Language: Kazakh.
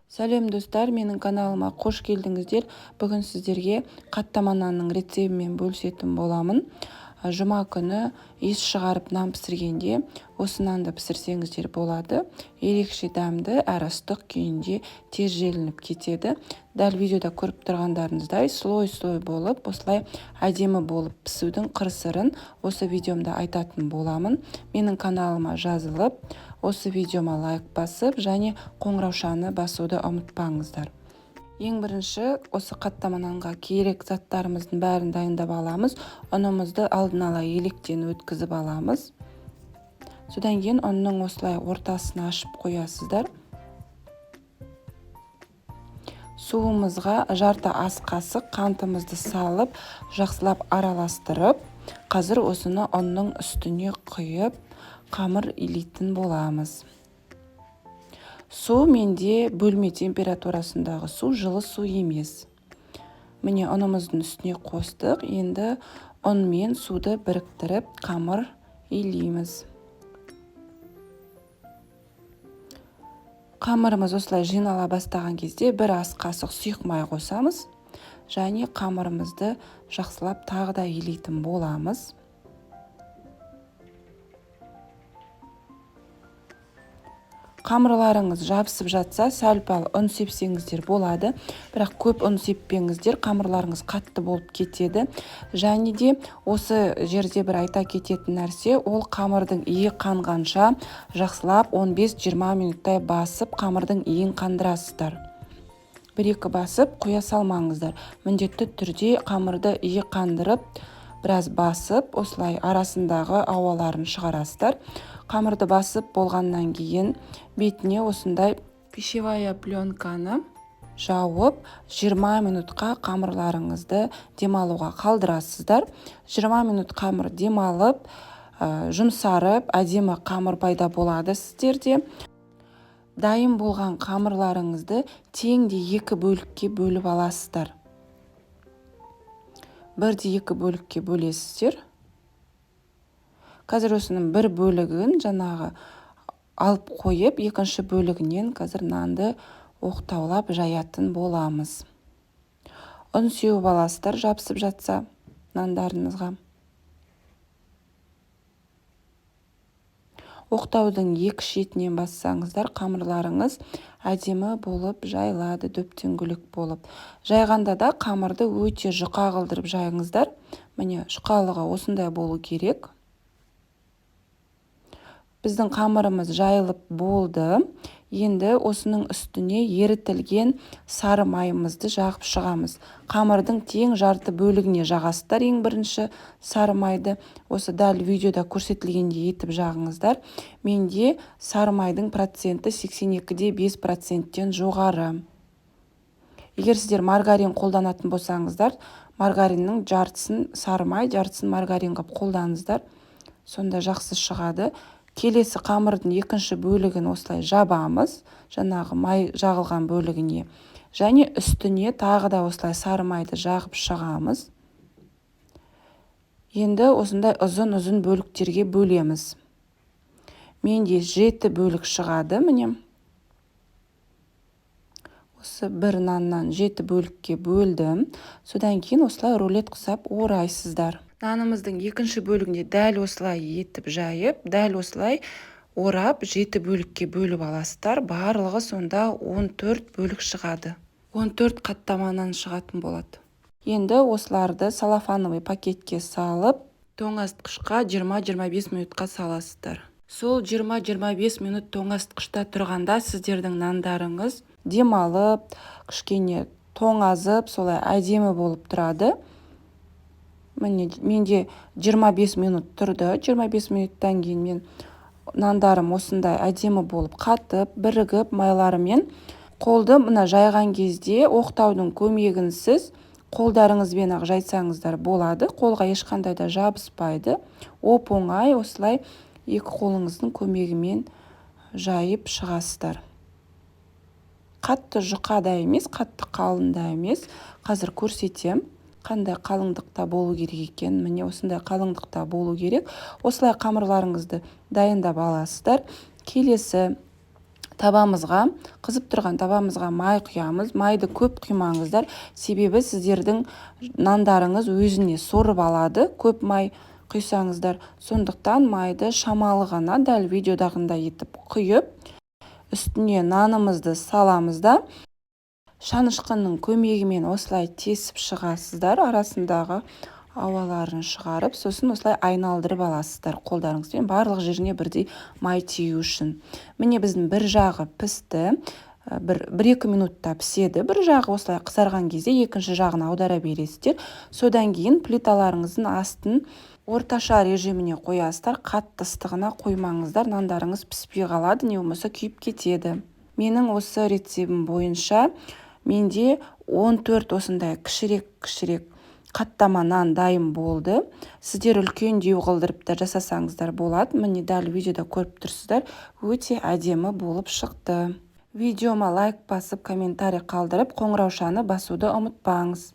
Сәлем достар, менің каналыма қош келдіңіздер. Бүгін сіздерге қаттама нанның рецебімен бөлісетін боламын. Жұма күні иіс шығарып нан пісіргенде осы нанды пісірсеңіздер болады. Ерекше дәмді әрі ыстық күйінде тез желініп кетеді. Дәл видеода көріп тұрғандарыңыздай слой-слой болып, осылай әдемі болып пісудің қыр-сырын осы видеомда айтатын боламын. Менің каналыма жазылып, осы видеома лайк басып және қоңыраушаны басуды ұмытпаңыздар. Ең бірінші осы қаттама нанға керек заттарымыздың бәрін дайындап аламыз. Ұнымызды алдын ала електен өткізіп аламыз. Содан кейін ұнның осылай ортасын ашып қоясыздар. Суымызға жарты ас қасық қантымызды салып, жақсылап араластырып, қазір осыны ұнның үстіне құйып, қамыр илейтін боламыз. Су менде бөлме температурасындағы су, жылы су емес. Міне ұнымыздың үстіне қостық. Енді ұн мен суды біріктіріп қамыр илейміз. Қамырымыз осылай жинала бастаған кезде бір ас қасық сұйық май қосамыз және қамырымызды жақсылап тағы да илейтін боламыз. Қамырларыңыз жабысып жатса, сәл-пәл ұн сепсеңіздер болады, бірақ көп ұн сеппеңіздер, қамырларыңыз қатты болып кетеді. Және де осы жерде бір айта кететін нәрсе, ол қамырдың иі қанғанша жақсылап 15-20 минуттай басып қамырдың иін қандырасыздар. Бір-екі басып құя салмаңыздар. Міндетті түрде қамырды иі қандырып, біраз басып, осылай арасындағы ауаларын шығарасыздар. Қамырды басып болғаннан кейін бетіне осындай пищевая пленканы жауып, 20 минутқа қамырларыңызды демалуға қалдырасыздар. 20 минут қамыр демалып, жұмсарып, әдемі қамыр пайда болады сіздерде. Дайын болған қамырларыңызды теңдей екі бөлікке бөліп аласыздар. Бірде екі бөлікке бөлесіздер. Қазір осының бір бөлігін жаңағы алып қойып, екінші бөлігінен қазір нанды оқтаулап жаятын боламыз. Ұн сеуіп аласыздар, жабысып жатса нандарыңызға. Оқтаудың екі шетінен бассаңыздар, қамырларыңыз әдемі болып жайылады, дөп-дөңгелек болып. Жайғанда да қамырды өте жұқа қылдырып жайыңыздар. Міне, жұқалығы осындай болу керек. Біздің қамырымыз жайылып болды. Енді осының үстіне ерітілген сары майымызды жағып шығамыз. Қамырдың тең жарты бөлігіне жағасыздар ең бірінші сары майды. Осы дәл видеода көрсетілгендей етіп жағыңыздар. Менде сары майдың проценті сексен екі де бес проценттен жоғары. Егер сіздер маргарин қолданатын болсаңыздар, маргариннің жартысын сары май, жартысын маргарин қылып қолданыңыздар. Сонда жақсы шығады. Келесі қамырдың екінші бөлігін осылай жабамыз, жаңағы май жағылған бөлігіне. Және үстіне тағы да осылай сары майды жағып шығамыз. Енді осындай ұзын-ұзын бөліктерге бөлеміз. Менде 7 бөлік шығады, міне. Осы бір наннан 7 бөлікке бөлдім. Содан кейін осылай рулет құсап орайсыздар. Нанымыздың екінші бөлігінде дәл осылай етіп жайып, дәл осылай орап, 7 бөлікке бөліп аласыздар. Барлығы сонда 14 бөлік шығады. 14 қаттама нан шығатын болады. Енді осыларды салафановый пакетке салып, тоңазытқышқа жиырма-жиырма бес минутқа саласыздар. Сол жиырма-жиырма бес минут тоңазытқышта тұрғанда сіздердің нандарыңыз демалып, кішкене тоңазып, солай әдемі болып тұрады. Міне, менде 25 минут тұрды. 25 минуттан кейін мен нандарым осындай әдемі болып қатып, бірігіп майларымен. Қолды мына жайған кезде оқтаудың көмегінсіз қолдарыңызбен ақ жайсаңыздар болады. Қолға ешқандай да жабыспайды. Оп-оңай осылай екі қолыңыздың көмегімен жайып шығасыздар. Қатты жұқа да емес, қатты қалың да емес. Қазір көрсетем қандай қалыңдықта болу керек екен. Міне, осындай қалыңдықта болу керек. Осылай қамырларыңызды дайындап аласыздар. Келесі Табамызға, қызып тұрған табамызға май құямыз. Майды көп құймаңыздар, себебі сіздердің нандарыңыз өзіне сорып алады көп май құйсаңыздар. Сондықтан майды шамалы ғана, дәл видеодағындай етіп құйып, үстіне нанымызды саламыз да, шанышқының көмегімен осылай тесіп шығасыздар, арасындағы ауаларын шығарып, сосын осылай айналдырып аласыздар қолдарыңызбен, барлық жеріне бірдей май тию үшін. Міне, біздің бір жағы пісті. 1-2 минутта піседі бір жағы. Осылай қызарған кезде екінші жағын аудара бересіздер. Содан кейін плиталарыңыздың астын орташа режиміне қоясыздар. Қатты ыстығына қоймаңыздар, нандарыңыз піспей қалады, не болмаса күйіп кетеді. Менің осы рецебім бойынша менде 14 осындай кішірек-кішірек қаттама нан дайын болды. Сіздер үлкендеу қылдырып та жасасаңыздар болады. Міне, дәл видеода көріп тұрсыздар, өте әдемі болып шықты. Видеома лайк басып, комментарий қалдырып, қоңыраушаны басуды ұмытпаңыз.